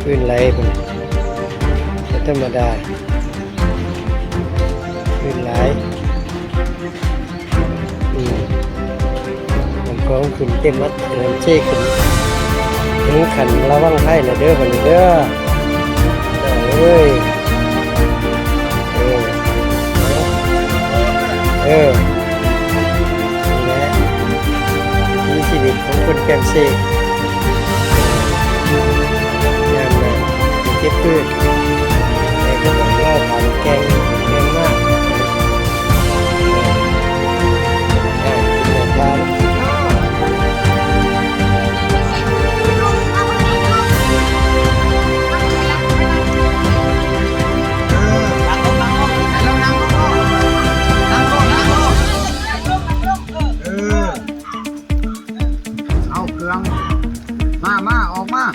ຄື້ນໄຫຼພຸ້ນ ບໍ່ທຳມະດາ ຄື້ນຫຼາຍ. ອືມ ນ້ຳຂອງຂຶ້ນເຕັມໝົດ ນ້ຳເຊຂຶ້ນເຖິງຂັ້ນລະວັງໄພແລ້ວເດີ ບັດນີ້ເດີ ເອີຍ. ເອີ ເອີ ນີ້ແຫຼະ ວິຖີຊີວິດຂອງຄົນແຄມເຊ ຍາມໜ້າເກັບພືດ ແຕ່ກໍຕ້ອງລໍຜ່ານແກ່ງ ແກ່ງມາ ເອີ ກິນແມ່ປາ. ເອີ ເອົາເຄື່ອງ ມາ ມາ ອອກມາ.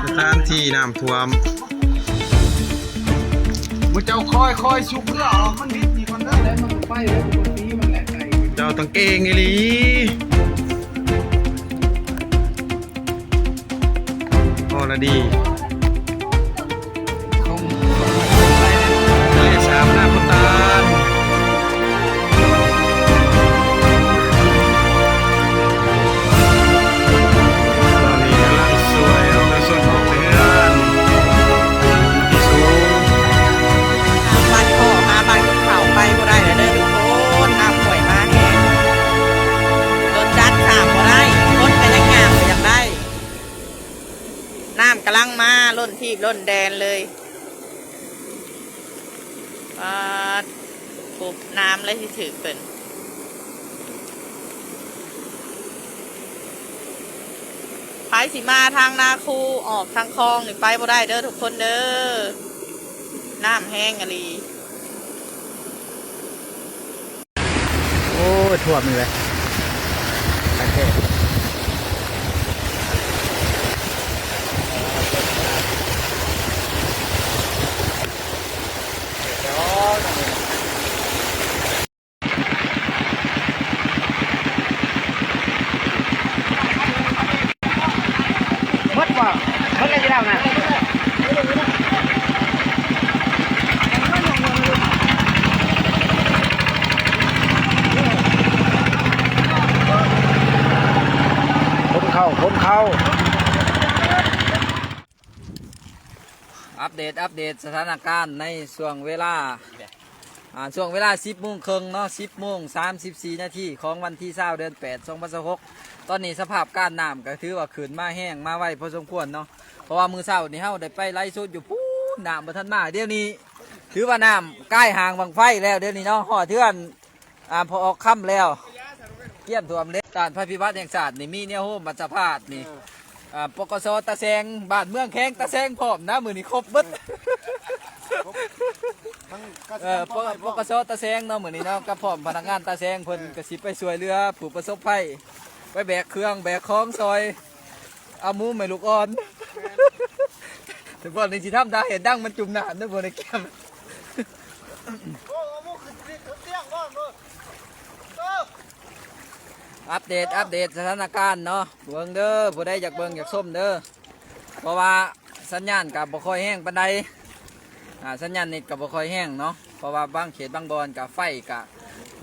ສະຖານທີ່ນ້ຳຖ້ວມ ໝູ່ເຈົ້າຄ່ອຍໆຊຸກເຮືອອອກ ມັນບິດນີ້ກ່ອນເດີ ແລ້ວມັນໄປເລີຍ ມັນຕີມັນແຫຼະໄກ່ ເຈົ້າຕ້ອງເກັ່ງອີ່ຫຼີ. ພໍລະດີ ທະເລສາບນ້ຳພຸດຕານ ຕອນນີ້ກຳລັງຊ່ວຍປະຊາຊົນອອກຈາກເຮືອນທີ່ສູງ. ຫາບ້ານພໍ່ ຫາບ້ານເຂົາໄປບໍ່ໄດ້ແລ້ວເດີທຸກຄົນ ນ້ຳຫ້ວຍມາແຮງ ລົດຈັກຂ້າມບໍ່ໄດ້ ຄົນກໍຍັງຍ່າງໄປຢາກໄດ້. ນ້ຳກຳລັງມາ ລົ້ນທີບລົ້ນແດນເລີຍ ປາດ ປຸບນ້ຳເລີຍຊິຖືກເພິ່ນ. ໃຜຊິມາທາງນາຄູ ອອກທາງຄອງນີ້ໄປບໍ່ໄດ້ເດີທຸກຄົນເດີ ນ້ຳແຮງອີ່ຫຼີ. ໂອ້ຍ ຖ້ວມອີກແລ້ວ ຄັກແທ້. ໝົດບໍ່? ໝົດແລ້ວຊິເລົ່ານະ. ຄົນເຂົ້າ ຄົນເຂົ້າ. ອັບເດດ ອັບເດດສະຖານະການໃນຊ່ວງເວລາ ອ່າ ຊ່ວງເວລາສິບໂມງເຄິ່ງເນາະ ສິບໂມງສາມສິບສີ່ນາທີຂອງວັນທີຊາວ ເດືອນແປດ ສອງພັນຊາວຫົກ. ຕອນນີ້ສະພາບການນ້ຳກໍຖືວ່າຂຶ້ນມາແຮງມາໄວພໍສົມຄວນເນາະ ເພາະວ່າມື້ເຊົ້ານີ້ເຮົາໄດ້ໄປໄລສົດຢູ່ພຸ້ນ ນ້ຳບໍ່ທັນມາ. ດຽວນີ້ຖືວ່ານ້ຳກາຍຮ່າງບັ້ງໄຟແລ້ວ ດຽວນີ້ເນາະ ຮອດເຮືອນ ອ່າ ພໍອອກຄຳແລ້ວ ກຽມຖ້ວມເດ້. ຕ້ານໄພພິບັດແຫ່ງຊາດນີ້ ມີແນວໂຮມບັດສະພາດນີ້ ເອີ ອ່າ ປກສ ຕາແສງ ບ້ານເມືອງແຂວງຕາແສງພ້ອມນະ ມື້ນີ້ຄົບເບິດ ເອີ ປກສ ຕາແສງເນາະ ມື້ນີ້ເນາະ ກັບພ້ອມພະນັກງານຕາແສງ ເພິ່ນ ເອີ ກໍຊິໄປຊ່ວຍເຫຼືອຜູ້ປະສົບໄພ ໄປແບກເຄື່ອງແບກຂອງຊ່ອຍ ເອົາໝູແມ່ລູກອ່ອນ ແມ່ນ ແຕ່ພວກນີ້ຊິທຳທ່າເຮັດດັງມັນຈຸ່ມນ້ຳເດີ ພວກນີ້ແກ້ມ ໂອ້ ເອົາໝູຂຶ້ນ ຂຶ້ນຕຽງ ເອີ ອັບເດດ ອັບເດດສະຖານະການເນາະ ເບິ່ງເດີ ຜູ້ໃດຢາກເບິ່ງຢາກຊົມເດີ ເພາະວ່າສັນຍານກໍບໍ່ຄ່ອຍແຮງປານໃດ ອ່າ ສັນຍານເນັດກໍບໍ່ຄ່ອຍແຮງເນາະ ເພາະວ່າບາງເຂດບາງບ່ອນກໍໄຟກໍ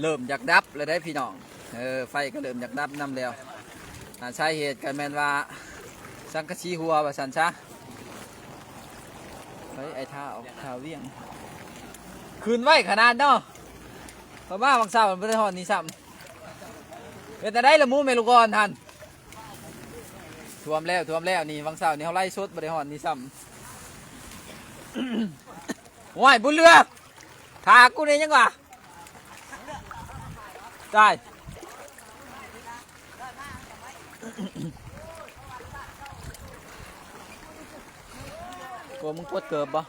ເລີ່ມຢາກດັບແລ້ວເດ້ພີ່ນ້ອງ ເອີ ໄຟກໍເລີ່ມຢາກດັບນຳແລ້ວ ອ່າ ສາເຫດກໍແມ່ນວ່າສັງກະສີຮົ່ວວ່າຊັ້ນຊະ. ເຮີ້ຍ ໄອ້ທ້າວ ທ້າວວຽງ ຂຶ້ນໄວຂະໜາດເນາະ ເພາະວ່າຫວ່າງເຊົ້າບໍ່ໄດ້ຮອດນີ້ຊ້ຳ. ເປັນຈັ່ງໃດລະໝູແມ່ລູກອ່ອນຫັ້ນ? ຖ້ວມແລ້ວ ຖ້ວມແລ້ວ ນີ້ຫວ່າງເຊົ້ານີ້ເຮົາໄລສົດບໍ່ໄດ້ຮອດນີ້ຊ້ຳ. ໂອ້ຍ ບຸນເຫຼືອ ຖ້າກູແດ່ຍັງວ່າ ຕາຍ ໂອ້ ມຶງປົດເກີບບໍ່?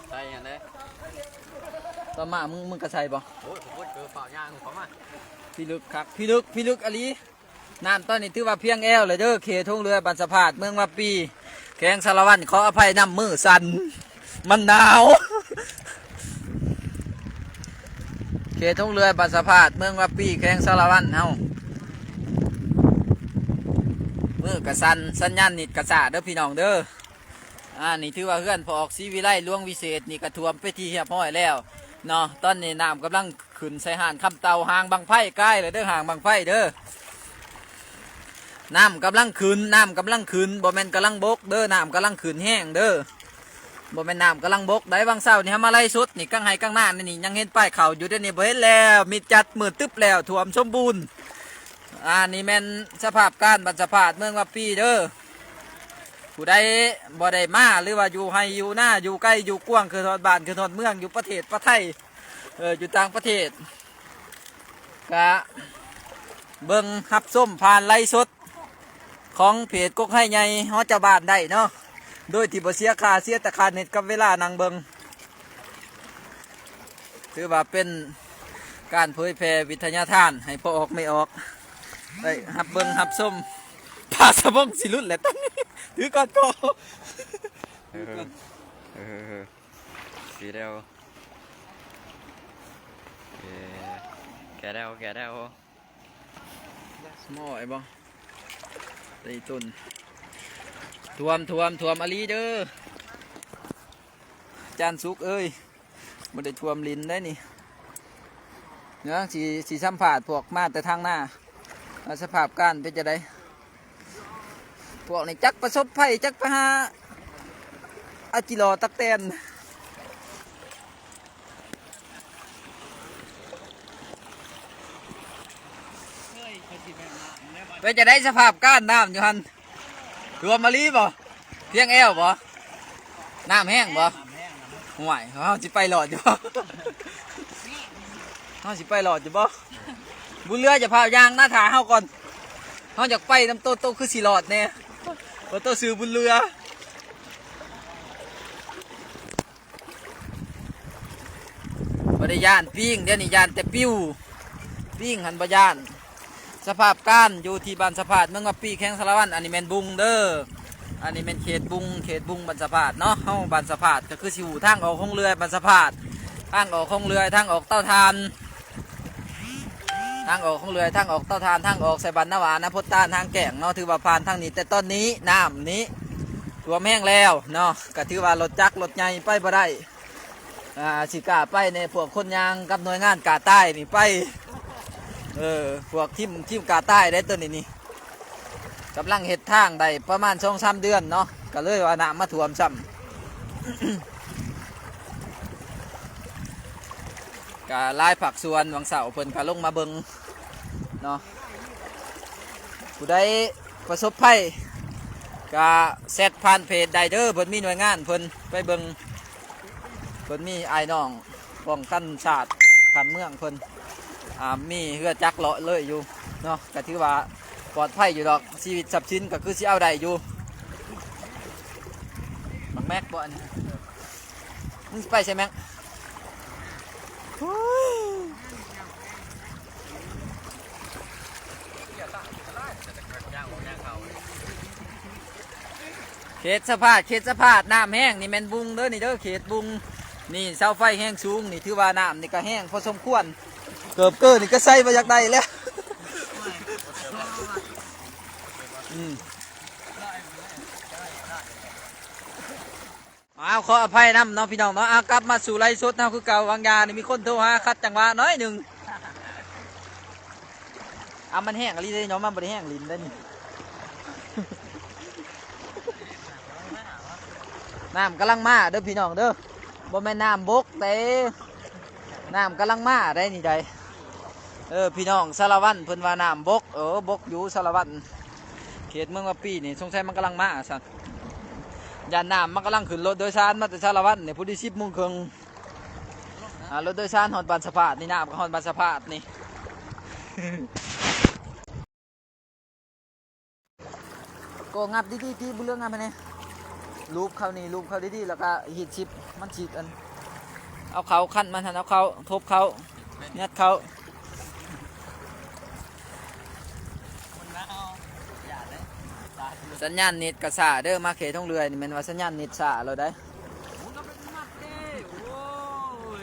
ໃສ່ຫຍັງເດ້? ຕອນມາ ມຶງ ມຶງກະໃສ່ບໍ່? ໂອ້ຍ ປົດເກີບ ຟ້າວຍ່າງເຂົ້າມາ ພິລຶກຄັກ ພິລຶກ ພິລຶກອີ່ຫຼີ. ນ້ຳຕອນນີ້ຖືວ່າພຽງແອວແລ້ວເດີ ເຂດໂຮງເຮືອບ້ານສະພາດ ເມືອງວາປີ ແຂວງສາລະວັນ ຂໍອະໄພນຳ ມືສັ່ນ ມັນໜາວ ເຂດໂຮງເຮືອບ້ານສະພາດ ເມືອງວາປີ ແຂວງສາລະວັນເຮົາ ມືກະສັ່ນ ສັນຍານເນັດກະຊ້າເດີພີ່ນ້ອງເດີ. ອາ ນີ້ຖືວ່າເຮືອນພໍ່ອອກ ສີວິໄລ ຫຼວງວິເສດ ນີ້ກະຖ້ວມເປັນທີ່ຮຽບຮ້ອຍແລ້ວເນາະ. ຕອນນີ້ນ້ຳກຳລັງຂຶ້ນໃສ່ຫານຄຳເຕົ່າ ຫາງບັ້ງໄຟກາຍແລ້ວເດີ ຫາງບັ້ງໄຟເດີ. ນ້ຳກຳລັງຂຶ້ນ ນ້ຳກຳລັງຂຶ້ນ ບໍ່ແມ່ນກຳລັງບົກເດີ ນ້ຳກຳລັງຂຶ້ນແຮງເດີ ບໍ່ແມ່ນນ້ຳກຳລັງບົກໃດ. ຫວ່າງເຊົ້ານີ້ເຮົາມາໄລສົດນີ້ ກາງໄຮ່ກາງນານີ້ຍັງເຫັນປ້າຍເຂົ້າຢູ່ ດຽວນີ້ບໍ່ເຫັນແລ້ວ ມິດຈັດ ມືດຕຶບແລ້ວ ຖ້ວມສົມບູນ. ອາ ນີ້ແມ່ນສະພາບການບ້ານສະພາດ ເມືອງວາປີເດີ. ຜູ້ໃດບໍ່ໄດ້ມາ ຫຼືວ່າຢູ່ໄຮ່ຢູ່ນາ ຢູ່ໄກຢູ່ກວາງ ຄືຮອດບ້ານຄືຮອດເມືອງ ຢູ່ປະເທດປະໄທ ເອີ ຢູ່ຕ່າງປະເທດ ກະເບິ່ງຮັບຊົມຜ່ານໄລຟ໌ສົດຂອງເພຈກົກໄຮ່ໃຫຍ່ຫໍເຈົ້າບ້ານໄດ້ເນາະ ໂດຍທີ່ບໍ່ເສຍຄ່າ ເສຍແຕ່ຄ່າເນັດກັບເວລານັ່ງເບິ່ງ. ຖືວ່າເປັນການເຜີຍແຜ່ວິທະຍາທານໃຫ້ພໍ່ອອກແມ່ອອກໄດ້ຮັບເບິ່ງຮັບຊົມ. ປາສະບົງຊິຫຼຸດແຫຼະຕອນນີ້ ຖືກ່ອນກໍ ເອີ ເອີ ເອີ ສີແດວ ເອີ ແກ່ແດວ ແກ່ແດວ ສະໝໍ້ໄອ້ບໍ່ ໄດ້ຕົ້ນ ຖ້ວມ ຖ້ວມ ຖ້ວມອີ່ຫຼີເດີ ຈານສຸກເອີຍ. ບໍ່ໄດ້ຖ້ວມດິນໄດ໋ນີ້ ເນາະ ຊິ ຊິສຳພາດພວກມາແຕ່ທາງນາ ວ່າສະພາບການເປັນຈັ່ງໃດ. ພວກນີ້ຈັກປະສົບໄພ ຈັກໄປຫາເອົາຈີຫຼໍ່ຕັກແຕນ. ເປັນຈັ່ງໃດສະພາບການນ້ຳຢູ່ຫັ້ນ? ຖ້ວມອີ່ຫຼີບໍ່? ພຽງແອວບໍ່? ນ້ຳແຮງບໍ່? ຫ້ວຍ ເຮົາຊິໄປລອດຢູ່ບໍ່? ເຮົາຊິໄປລອດຢູ່ບໍ່? ບຸນເຮືອ ຢ່າພາຍ່າງນະ ຖ້າເຮົາກ່ອນ ເຮົາຢາກໄປນຳໂຕ ໂຕຄືຊິລອດແດ່ ວ່າໂຕຊື່ບຸນເຮືອ. ບໍ່ໄດ້ຢ້ານປິງ ດຽວນີ້ຢ້ານແຕ່ປິວ ປິງຫັ້ນບໍ່ຢ້ານ. ສະພາບການຢູ່ທີ່ບ້ານສະພາດ ເມືອງວາປີ ແຂວງສາລະວັນ. ອັນນີ້ແມ່ນບຸງເດີ ອັນນີ້ແມ່ນເຂດບຸງ ເຂດບຸງບ້ານສະພາດເນາະ. ເຮົາບ້ານສະພາດກໍຄືຊິຮູ້ທາງອອກໂຮງເລື່ອຍບ້ານສະພາດ ທາງອອກໂຮງເລື່ອຍ ທາງອອກເຕົາຖ່ານ ທາງອອກໂຮງເລື່ອຍ ທາງອອກເຕົາຖ່ານ ທາງອອກໃສ່ບ້ານນາຫວານ ນາໂພດຕານ ທາງແກ້ງເນາະ. ຖືວ່າຜ່ານທາງນີ້ ແຕ່ຕອນນີ້ນ້ຳນີ້ຖ້ວມແຮງແລ້ວເນາະ ກໍຖືວ່າລົດຈັກລົດໃຫຍ່ໄປບໍ່ໄດ້. ອ່າ ຊິກ້າໄປແດ່ ພວກຄົນຍ່າງກັບໜ່ວຍງານກ້າຕາຍນີ້ໄປ ເອີ ພວກທີມ ທີມກ້າຕາຍໄດ້ໂຕນີ້ນີ້ ກຳລັງເຮັດທາງໄດ້ປະມານສອງສາມເດືອນເນາະ ກໍເລີຍວ່ານ້ຳມາຖ້ວມຊ້ຳ. ກະຫຼາຍພາກສ່ວນຫວ່າງເຊົ້າເພິ່ນກະລົງມາເບິ່ງເນາະ ຜູ້ໃດປະສົບໄພກະແຊັດຜ່ານເພຈໄດ້ເດີ ເພິ່ນມີໜ່ວຍງານເພິ່ນໄປເບິ່ງ ເພິ່ນມີອ້າຍນ້ອງປ້ອງກັນຊາດບ້ານເມືອງເພິ່ນ ອ່າ ມີເຮືອຈັກເລາະເລີຍຢູ່ເນາະ ກະຖືວ່າປອດໄພຢູ່ດອກ ຊີວິດຊັບສິນກະຄືຊິເອົາໄດ້ຢູ່. ບັກແມັກບໍ່ອັນນີ້? ມຶງຊິໄປໃສແມັກ? ເຂດສະພາດ ເຂດສະພາດ ນ້ຳແຮງ ນີ້ແມ່ນບຸງເດີ ນີ້ເດີ ເຂດບຸງ. ນີ້ເສົາໄຟແຮງສູງ ນີ້ຖືວ່ານ້ຳນີ້ກະແຮງພໍສົມຄວນ ເກີບເກີນີ້ກະໃສ່ບໍ່ຢາກໄດ້ແລ້ວ. ອືມ ອ້າວ ຂໍອະໄພນຳເນາະ ພີ່ນ້ອງເນາະ. ເອົາ ກັບມາສູ່ໄລຟ໌ສົດເຮົາຄືເກົ່າ. ຫວ່າງຢ່ານີ້ມີຄົນໂທຫາ ຂັດຈັງຫວະໜ້ອຍໜຶ່ງ. ອາ ມັນແຮງອີ່ຫຼີເດ້ເນາະ ມັນບໍ່ໄດ້ແຮງຫຼິ້ນເດ້ນີ້. ນ້ຳກຳລັງມາເດີພີ່ນ້ອງເດີ ບໍ່ແມ່ນນ້ຳບົກເດ້ ນ້ຳກຳລັງມາໄດ໋ນີ້ໄດ໋. ເອີ ພີ່ນ້ອງສາລະວັນເພິ່ນວ່ານ້ຳບົກ ເອີ ບົກຢູ່ສາລະວັນ ເຂດເມືອງວາປີນີ້ ສົງໄສມັນກຳລັງມາຊັ້ນ. ຢ້ານນ້ຳມັນກຳລັງຂຶ້ນລົດໂດຍສານມາແຕ່ສາລະວັນນີ້ ພໍດີສິບໂມງເຄິ່ງ ອ່າ ລົດໂດຍສານຮອດບ້ານສະພາດນີ້ ນ້ຳກໍຮອດບ້ານສະພາດນີ້. ກໍງັບດີໆ ຕີບຸນເຫຼືອ ງັບໃຫ້ແດ່ ລູບເຂົ້ານີ້ ລູບເຂົ້າດີໆ ແລ້ວກໍຮີດຊິບ ມັນຊິອັນ ເອົາເຂົ້າຄັນມັນຫັ້ນ ເອົາເຂົ້າທົບເຂົ້າ ຍັດເຂົ້າ. ສັນຍານເນັດກະຊ້າເດີ ມາເຂດທົ່ງເລື່ອຍນີ້ແມ່ນວ່າສັນຍານເນັດຊ້າແລ້ວໄດ໋. ໂອ້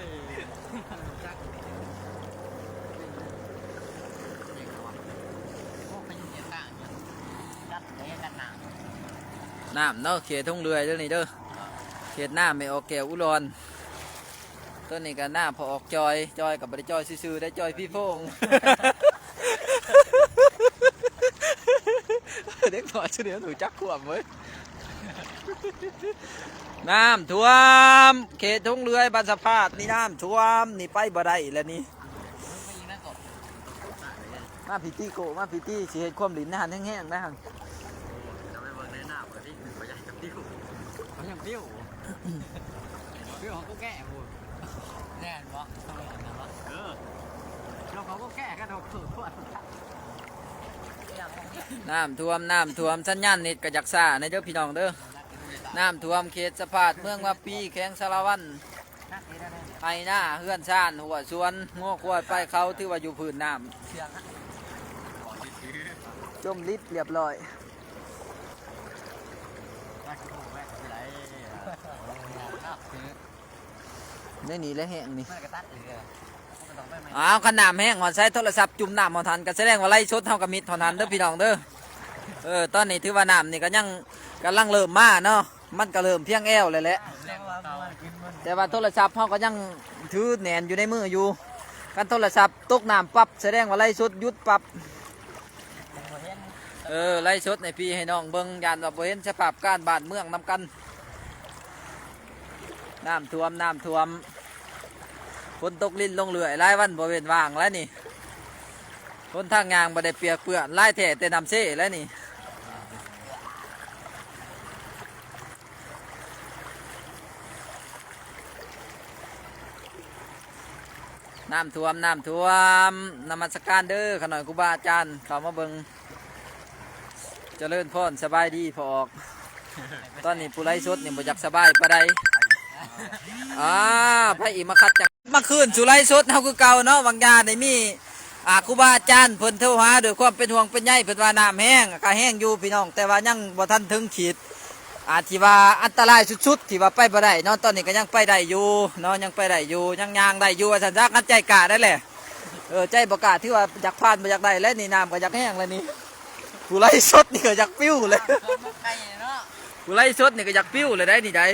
ຍ ຈັກ ໂອ້ຍ ມັນຍັງເຮັດຕ່າງກັນ ຈັດແລ້ວ. ນ້ຳເນາະ ເຂດທົ່ງເລື່ອຍເດີນີ້ເດີ ເຂດນ້ຳແມ່ອອກແກ້ວອຸດອນ. ໂຕນີ້ກໍນ້າພໍ່ອອກຈອຍ ຈອຍກໍບໍ່ໄດ້ຈອຍຊື່ໆ ໄດ້ຈອຍຜີໂພງ. ເດັກນ້ອຍຊຸດນີ້ມັນຮູ້ຈັກຄວາມເວີຍ. ນ້ຳຖ້ວມເຂດທົ່ງເລື່ອຍ ບ້ານສະພາດນີ້ນ້ຳຖ້ວມ ນີ້ໄປບໍ່ໄດ້ແລ້ວນີ້. ມາພີ້ຕິໂກ ມາພີ້ຕິ ຊິເຮັດຄວາມຫຼິ້ນໃນຫັ້ນແຮງໆ ໄດຫັ້ນ. ຈະໄປເບິ່ງໃນນ້ຳກໍຕິ ບໍ່ຢາກຈະປິວ ມັນຍັງປິວ ປິວຂອງກູແກ່ພຸ້ນ ແມ່ນບໍ່? ເອີ ລົມຂອງກູແກ່ກັນ ນ້ຳຖ້ວມ ນ້ຳຖ້ວມ ສັນຍານເນັດກໍຢາກຊ້າແດ່ເດີພີ່ນ້ອງເດີ. ນ້ຳຖ້ວມເຂດສະພາດ ເມືອງວາປີ ແຂວງສາລະວັນ. ໄຮ່ນາເຮືອນຊານ ຮົ້ວສວນ ງົວຄວາຍໄປເຂົາ ຖືວ່າຢູ່ພື້ນນ້ຳ ຈົມລິດລຽບຮ້ອຍ. ໃນນີ້ແຫຼະແຫ້ງນີ້. ອ້າວ ຄັນນ້ຳແຫ້ງຮອດໃສ ໂທລະສັບຈຸ່ມນ້ຳຮອດຫັ້ນ ກໍສະແດງວ່າໄລຟ໌ສົດເຮົາກໍມິດຮອດຫັ້ນເດີພີ່ນ້ອງເດີ. ເອີ ຕອນນີ້ຖືວ່ານ້ຳນີ້ກໍຍັງກຳລັງເລີ່ມມາເນາະ. ມັນກໍເລີ່ມພຽງແອວແລ້ວແຫຼະ ແຕ່ວ່າໂທລະສັບເຮົາກໍຍັງຖືແໜ້ນຢູ່ໃນມືຢູ່. ຄັນໂທລະສັບຕົກນ້ຳປັບ ສະແດງວ່າໄລຟ໌ສົດຢຸດປັບ. ເອີ ໄລຟ໌ສົດໃຫ້ພີ່ໃຫ້ນ້ອງເບິ່ງ ຢ້ານວ່າບໍ່ເຫັນສະພາບການບ້ານເມືອງນຳກັນ. ນ້ຳຖ້ວມ ນ້ຳຖ້ວມ ຝົນຕົກລິນລົງເລື້ອຍ ຫຼາຍວັນບໍ່ເວັ້ນວ່າງແລ້ວນີ້. ຫົນທາງຍ່າງບໍ່ໄດ້ປຽກເປື້ອນ ຫຼາຍແທ້ແຕ່ນ້ຳເຊແລ້ວນີ້. ນ້ຳຖ້ວມ ນ້ຳຖ້ວມ ນະມັດສະການເດີ ຂ້ານ້ອຍຄູບາອາຈານເຂົ້າມາເບິ່ງ. ຈະເລີນພອນ ສະບາຍດີພໍ່ອອກ. ຕອນນີ້ຜູ້ໄລຟ໌ສົດນີ້ບໍ່ຢາກສະບາຍປານໃດ. ອ່າ ໃຜອີກມາຂັດຈັງ ມາຄືນສູ່ໄລຟ໌ສົດເຮົາຄືເກົ່າເນາະ. ຫວ່າງຢານີ້ມີ ອ່າ ຄູບາອາຈານເພິ່ນໂທຫາດ້ວຍຄວາມເປັນຫ່ວງເປັນໃຍ ເພິ່ນວ່ານ້ຳແຮງ ກໍແຮງຢູ່ພີ່ນ້ອງ ແຕ່ວ່າຍັງບໍ່ທັນເຖິງຂີດ ອ່າ ທີ່ວ່າອັນຕະລາຍສຸດໆ ທີ່ວ່າໄປບໍ່ໄດ້ເນາະ. ຕອນນີ້ກໍຍັງໄປໄດ້ຢູ່ເນາະ ຍັງໄປໄດ້ຢູ່ ຍັງຍ່າງໄດ້ຢູ່ວ່າຊັ້ນຊະ. ຄັນໃຈກ້າໄດ້ແຫຼະ ເອີ ໃຈບໍ່ກ້າ ຖືວ່າຢາກຜ່ານ ບໍ່ຢາກໄດ້ແລ້ວນີ້ ນ້ຳກໍຢາກແຮງແລ້ວນີ້. ຜູ້ໄລຟ໌ສົດນີ້ກໍຢາກປິວແລ້ວ ຜູ້ໄລຟ໌ສົດນີ້ກໍຢາກປິວແລ້ວໄດ໋ນີ້ໄດ໋.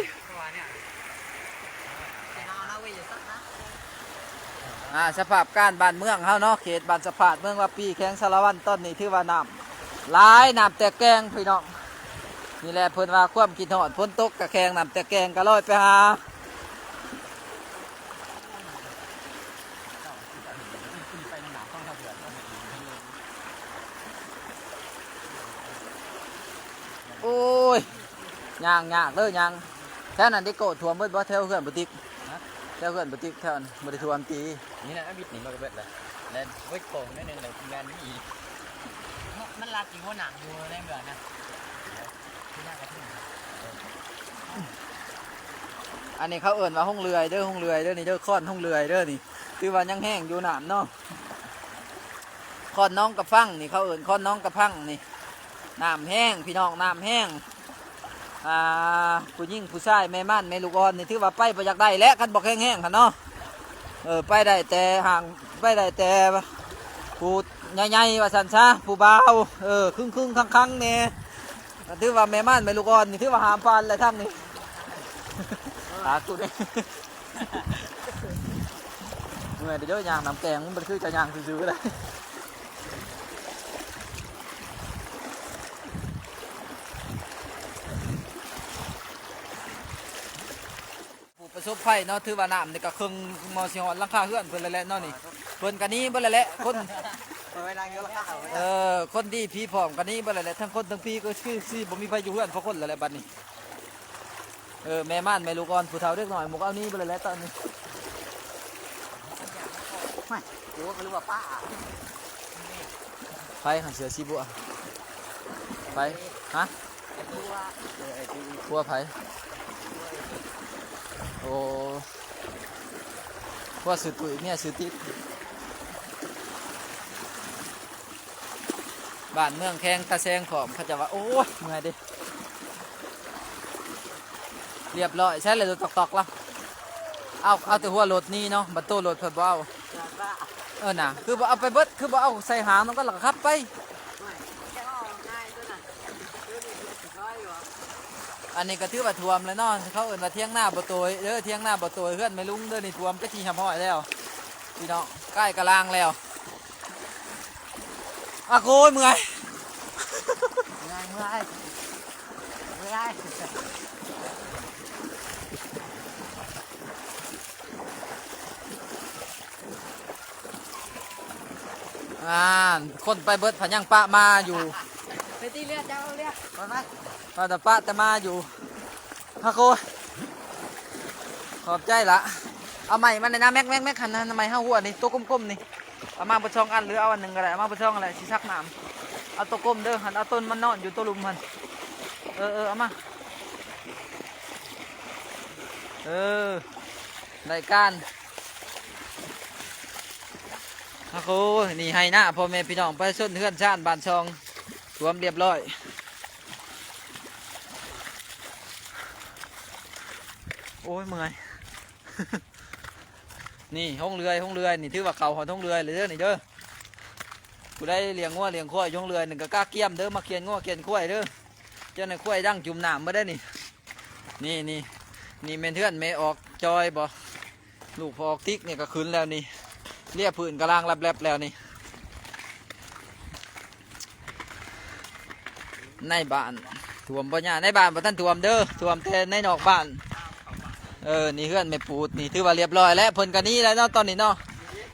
ອ່າ ສະພາບການບ້ານເມືອງເຮົາເນາະ ເຂດບ້ານສະພາດ ເມືອງວາປີ ແຂວງສາລະວັນ ຕອນນີ້ຖືວ່ານ້ຳຫຼາຍ ນ້ຳແຕກແກງພີ່ນ້ອງ. ນີ້ແຫຼະເພິ່ນວ່າຄວາມຄິດຮອດ ຝົນຕົກກະແຂງ ນ້ຳແຕກແກງກະລອຍໄປຫາ. ໂອ້ຍ ຍ່າງຍາກເດີຍ່າງ. ແຖວນັ້ນໄດ້ໂກຖ້ວມເບິດບໍ່ ແຖວເຮືອນບໍ່ຕິກ? ຮະ? ແຖວເຮືອນບໍ່ຕິກ ແຖວນັ້ນບໍ່ໄດ້ຖ້ວມຕິ? ນີ້ນະ ອາວິດນີ້ມັນກໍເບິດແລ້ວ ແລະເບິດຂອງໜ້ອຍໜຶ່ງແລ້ວງານມີອີກ. ມັນ ມັນລັດຢູ່ບໍ່ ໜັງຢູ່ໃນເມືອງນະ. ອັນນີ້ເຂົາເອີ້ນວ່າໂຮງເລື່ອຍເດີ ໂຮງເລື່ອຍເດີນີ້ເດີ ຄອນໂຮງເລື່ອຍເດີນີ້. ຖືວ່າຍັງແຮງຢູ່ນ້ຳເນາະ ຄອນໜອງກະພັງນີ້ ເຂົາເອີ້ນຄອນໜອງກະພັງນີ້. ນ້ຳແຮງພີ່ນ້ອງ ນ້ຳແຮງ. ອ່າ ຜູ້ຍິງຜູ້ຊາຍ ແມ່ມ່ານແມ່ລູກອ່ອນນີ້ ຖືວ່າໄປບໍ່ຢາກໄດ້ແຫຼະ ຄັນບໍ່ແຂງແຮງຫັ້ນເນາະ. ເອີ ໄປໄດ້ແຕ່ຫ່າງ ໄປໄດ້ແຕ່ຜູ້ໃຫຍ່ໆ ວ່າຊັ້ນຊະ ຜູ້ບ່າວ ເອີ ຄຶງໆ ຄັງໆ ແດ່. ຖືວ່າແມ່ມ່ານແມ່ລູກອ່ອນນີ້ ຖືວ່າຫ້າມຜ່ານແຫຼະທາງນີ້. ຕາກູນີ້ ເມື່ອຍເດີ ຍ່າງນ້ຳແກງ ມັນບໍ່ຄືຈະຍ່າງຊື່ໆ ເລີຍ. ຜູ້ປະສົບໄພເນາະ ຖືວ່ານ້ຳນີ້ກໍເຄິ່ງ ມໍຊິຮອດຫຼັງຄາເຮືອນເພິ່ນແລ້ວແຫຼະເນາະນີ້. ເພິ່ນກໍໜີເບິດແລ້ວແຫຼະ ຄົນ ເອີ ຄົນດີຜີພ້ອມກໍໜີເບິດແລ້ວແຫຼະ ທັງຄົນທັງຜີ ກໍຄືຊິບໍ່ມີໃຜຢູ່ເຮືອນພໍຄົນແລ້ວແຫຼະບັດນີ້. ເອີ ແມ່ມ່ານແມ່ລູກອ່ອນ ຜູ້ເຖົ້າເດັກນ້ອຍ ໝູ່ເຂົາໜີເບິດແລ້ວແຫຼະຕອນນີ້. ໂອ້ຍ ໂອ້ ເຂົາເອີ້ນວ່າປ້າ ໃຜຫັ້ນ ເສື້ອສີບົວ ໃຜ? ຮະ? ຜົວໃຜ? ໂອ້ ຜົວຊື່ຕຸ້ຍ ເມຍຊື່ຕິດ. ບ້ານເມືອງແຂງຕາແສງພ້ອມ ເຂົາເຈົ້າວ່າ. ໂອ້ຍ ເມື່ອຍເດ້. ລຽບຮ້ອຍ ໃຊ້ແລ້ວ ຕອກໆ ລະ ເອົາ ເອົາແຕ່ຫົວລົດນີ້ເນາະ ບັດໂຕລົດເພິ່ນບໍ່ເອົາ. ເອີນະ ຄືບໍ່ເອົາໄປເບິດ ຄືບໍ່ເອົາໃສ່ຫາງນຳກັນ ແລ້ວກໍຂັບໄປ. ໂອ້ຍ ແຕ່ວ່າເອົາງ່າຍຕົວນັ້ນ ຕົວນີ້ຊິຊອຍຢູ່ຫວາ? ອັນນີ້ກໍຖືວ່າຖ້ວມແລ້ວເນາະ ເຂົາເອີ້ນວ່າຖຽງນາບໍ່ໂຕຍເດີ ຖຽງນາບໍ່ໂຕຍ ເຮືອນແມ່ລຸງເດີ ນີ້ຖ້ວມເປັນທີ່ຮຽບຮ້ອຍແລ້ວ ພີ່ນ້ອງ ກາຍກະລາງແລ້ວ. ອາໂກຍ ເມື່ອຍ ເມື່ອຍ ເມື່ອຍ ເມື່ອຍ. ອ່າ ຄົນໄປເບິດ ພະຍັງປະມາຢູ່ ໄປຕີເລືອດ ເຈົ້າເລືອດ ໄປ ໄປ ປະແຕ່ ປະແຕ່ມາຢູ່. ພະໂຄ ຂອບໃຈລະ. ເອົາໄມ້ມາແດ່ນະ ແມັກ ແມັກ ແມັກ ຫັ້ນນະ ໄມ້ເຮົາຫົວນີ້ ໂຕກົມໆນີ້ ເອົາມາເບິດສອງອັນ ຫຼືເອົາອັນໜຶ່ງກໍໄດ້ ເອົາມາເບິດສອງອັນແຫຼະ ຊິສັກນ້ຳ. ເອົາໂຕກົມເດີ ຫັ້ນ ເອົາຕົ້ນມັນນອນຢູ່ໂຕລຸ່ມຫັ້ນ. ເອີ ເອີ ເອົາມາ ເອີ ໄດ້ການ. ໂອ້ໂຫ ນີ້ໄຮ່ນາພໍ່ແມ່ພີ່ນ້ອງປະຊາຊົນ ເຮືອນຊານບ້ານຊ່ອງ ຖ້ວມຮຽບຮ້ອຍ. ໂອ້ຍ ເມື່ອຍ. ນີ້ໂຮງເລື່ອຍ ໂຮງເລື່ອຍ ນີ້ຖືວ່າເຂົ້າຮອດໂຮງເລື່ອຍເລີຍເດີ ນີ້ເດີ. ຜູ້ໃດລ້ຽງງົວລ້ຽງຄວາຍຢູ່ໂຮງເລື່ອຍນີ້ກໍກະກຽມເດີ ມາຂຽນງົວຂຽນຄວາຍເດີ. ເຈົ້ານາຍຄວາຍດັງຈຸ່ມນ້ຳໝົດເດ້ນີ້. ນີ້ ນີ້ ນີ້ແມ່ນເຮືອນແມ່ອອກຈອຍບໍ? ລູກພໍ່ອອກຕິກນີ້ກໍຂຶ້ນແລ້ວນີ້ ເລຍພື້ນກະລາງແລັບໆແລ້ວນີ້. ໃນບ້ານຖ້ວມບໍ່ຍາ ໃນບ້ານບໍ່ທັນຖ້ວມເດີ ຖ້ວມແຕ່ໃນນອກບ້ານ. ເອີ ນີ້ເຮືອນແມ່ປູດນີ້ ຖືວ່າຮຽບຮ້ອຍແລ້ວ ເພິ່ນກໍໜີແລ້ວເນາະ ຕອນນີ້ເນາະ.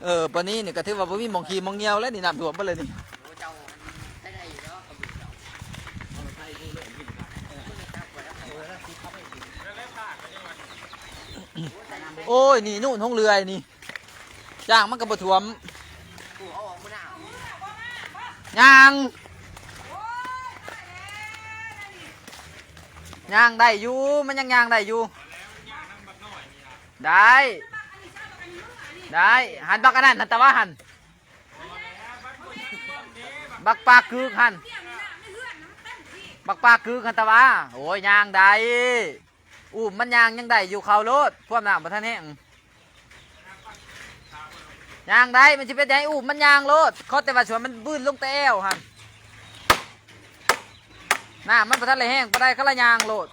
ເອີ ປານນີ້ນີ້ກໍຖືວ່າບໍ່ມີໝ່ອງຂີ່ໝ່ອງຍ່ຽວແລ້ວນີ້ ນ້ຳຖ້ວມເບິດເລີຍນີ້. ໂອ້ຍ ນີ້ນູ້ນໂຮງເລື່ອຍນີ້ ຍ່າງມັນກໍບໍ່ຖ້ວມ ຍ່າງ ຍ່າງໄດ້ຢູ່ ມັນຍັງຍ່າງໄດ້ຢູ່. ໄດ້ ໄດ້ ຫັ້ນບັກອັນນັ້ນຫັ້ນ ຕາວ່າຫັ້ນ ບັກປາກກຶກຫັ້ນ ບັກປາກກຶກຫັ້ນ ຕາວ່າ. ໂອ້ຍ ຍ່າງໄດ້ ອູ້ມມັນຍ່າງຍັງໄດ້ຢູ່ ເຂົ້າໂລດ ພວມນ້ຳບໍ່ທັນແຫ້ງ. ຍ່າງໄດ້ ມັນຊິເປັນຫຍັງ ອູ້ມມັນຍ່າງໂລດ ຂໍແຕ່ວ່າຊວນມັນບືນລົງແຕ່ແອວຫັ້ນ. ນ້ຳມັນບໍ່ທັນໄດ້ແຫ້ງປານໃດ ກະລະຍ່າງໂລດ.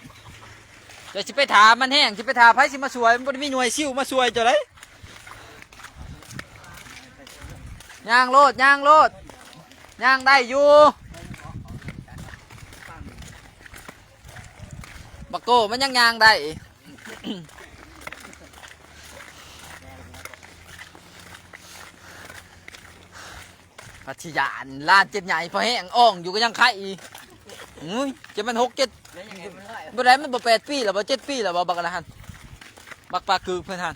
ເຈົ້າຊິໄປຖ້າມັນແຫ້ງ ຊິໄປຖ້າໃຜຊິມາຊ່ວຍ ມັນບໍ່ໄດ້ມີໜ່ວຍຊິວມາຊ່ວຍເຈົ້າໃດ. ຍ່າງໂລດ ຍ່າງໂລດ ຍ່າງໄດ້ຢູ່ ບັກໂກ້ ມັນຍັງຍ່າງໄດ້. ພັດຊິຢ້ານ ຫຼານເຈັບໃຫຍ່ພໍແຮງ ອ່ອງຢູ່ກໍຍັງໄຄອີກ. ອຸ້ຍ ຈະແມ່ນຫົກເຈັດ ບໍ່ໄດ້ ມັນບໍ່ແປດປີແລ້ວບໍ່ ເຈັດປີແລ້ວບໍ່ ບັກອັນນັ້ນຫັ້ນ ບັກປາກກຶກເພິ່ນຫັ້ນ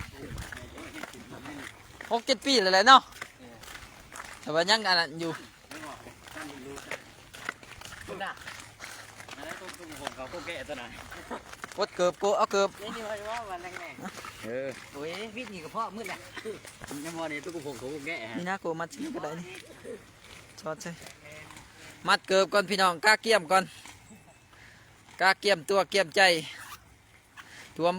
ຫົກເຈັດປີແລ້ວແຫຼະເນາະ ແຕ່ວ່າຍັງອັນນັ້ນຢູ່. ອັນນັ້ນຕົວ ຕົວຂອງເຂົາ ໂກແກະຕົວນັ້ນ ກົດເກີບ ໂກ ເອົາເກີບ ນີ້ວ່າວ່າແຮງໆ ເອີ ໂອ້ຍ ວິດນີ້ກໍພໍມືດແຫຼະ ຍັງບໍ່ນີ້ ຕົວຂອງເຂົາ ໂກແກະ ນີ້ນະ ໂກມັດຊິນີ້ກໍໄດ້ນີ້ ສອດໃສ່ ມັດເກີບກ່ອນພີ່ນ້ອງ ກະກຽມກ່ອນ ກະກຽມຕົວກຽມໃຈ ຖ້ວມ